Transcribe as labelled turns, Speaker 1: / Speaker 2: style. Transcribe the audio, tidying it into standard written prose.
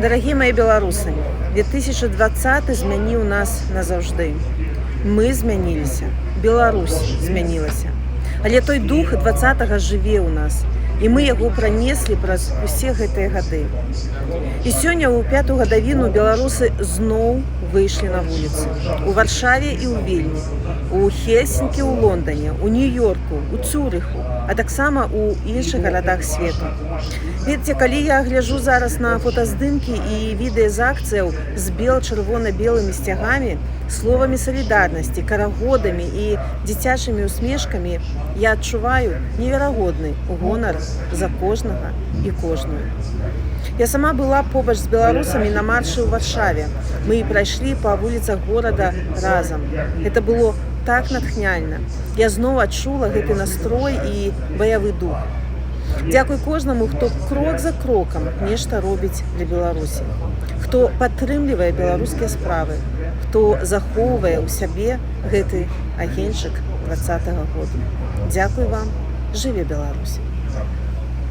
Speaker 1: Дарагія мае беларусы, 2020 змяніў нас назаўжды. Мы змяніліся, Беларусь змянілася. Але той дух 20-га жыве ў нас, і мы яго пранеслі праз усе гэтыя гады. І сёння ў пятую гадавіну беларусы зноў выйшлі на вуліцы. У Варшаве і ў Вільні, у Хельсінкі, ў Лондане, у Нью-Йорку, у Цюрыху, а таксама ў іншых гарадах свету. Ведаеце, калі я гляжу зараз на фотаздымкі і відэа з акцыяў з бел-чырвона-белымі сцягамі, словамі салідарнасці, карагодамі і дзіцячымі усмешкамі, я адчуваю неверагодны гонар за кожнага і кожную. Я сама была побач з беларусамі на маршы ў Варшаве. Мы прайшлі па вуліцах горада разам. Гэта было так натхняльна. Я зноў адчула гэты настрой і баявы дух. Дзякуй кожнаму, хто крок за крокам нешта робіць для Беларусі, хто падтрымлівае беларускія справы, хто захоўвае ў сябе гэты агеньчык 20-го году. Дзякуй вам, жыве Беларусь!